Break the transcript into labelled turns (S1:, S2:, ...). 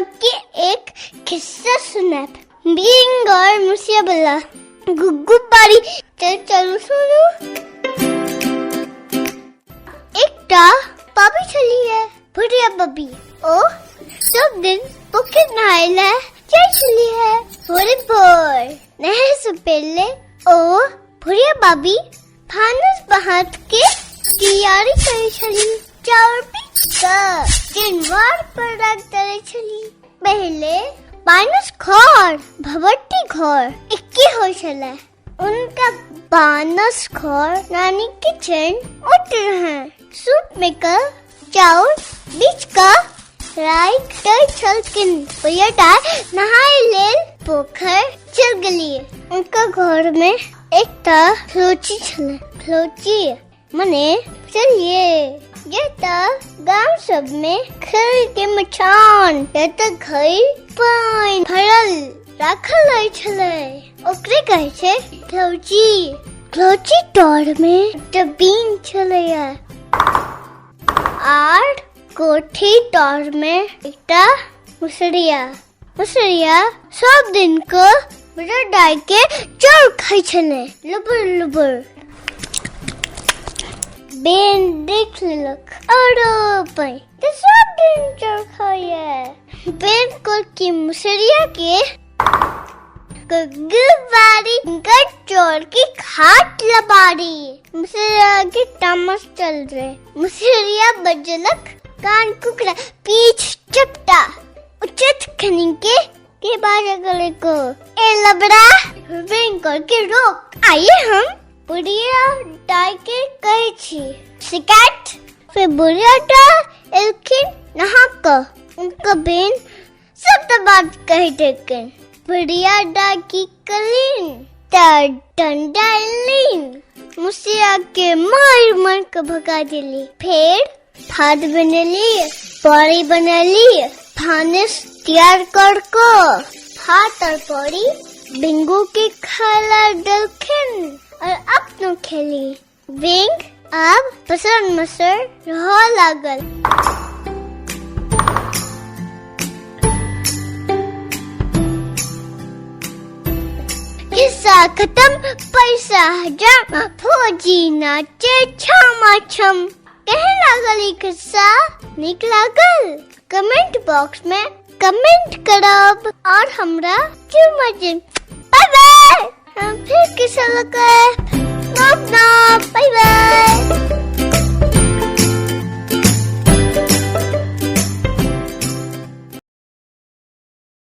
S1: अहाँके एक खिस्सा सुनायब, बींग और मुसिया बला गुग्गू बारी। चल चलू सुनू। एकटा पापी छलियै, बुढ़िया बबी। ओ सब दिन पोखरि नहाय लए जाइ छलियै। भोरे भोर नहाय से पहिले ओ बुढ़िया बाबी भानस भात के तैयारी करै छली। चाउर पीस कऽ चिनवार पर रख दै छली। पहिले भानस घर भगवती घर एके होइ छलै। उनका भानस घर नानी किचन उठ रहे। सूप में क चाउर बीच क राखि दै छलखिन। भैया नहाय लेल पोखर चल गेलियै। उनका घर में एकटा फलोची छलै। फलोची मने चलिए जे तऽ गाम सब में खेल के मचान या तऽ घर पानि भरल राखल रहै छलै, ओकरे कहै छै फलोची। फलोची तर में एकटा बीन छलैया आर कोठी तर में एकटा मुसरिया। मुसरिया सब दिन के बड़ा डाल के चाउर खाइ छलै, लुबुर लुबुर। बेन देख लेलक, अरे भाई तऽ सब दिन चाउर खाइए। बेन को की मुसरिया के गुब्बारी उनका चोर की खाट लबारी। मुसरिया के तामस चल रहे। मुसरिया बजलक, कान कुकड़ा पीछ चपटा, उचित खनी के बाजे गले को ए लबड़ा रिंग करके रोक। आइए हम बुढ़िया दाई के कहै छी शिकायत। फिर बुढ़िया दा एलखिन नहा कऽ। उनका बेन सब तऽ बात कहि देलखिन। बुढ़िया दा की कलिन तऽ डंडा एलिन, मुसिया के मार मार के भगा देली। फेर भात बनेली, बड़ी बनेली, भानस तैयार कर को भात और बड़ी बिंगू के खाला देलखिन और अपनो खेली। बिंग आब पसर मसर रह लागल। किस्सा खत्म, पैसा हजार, फौजी नाचे छमा छम। केहन लागल ई किस्सा? नीक लागल? कमेंट बॉक्स में कमेंट करब और हमरा चुमा। बाय बाय, हम फिर किस्सा लगे। नॉप नॉप, बाय बाय।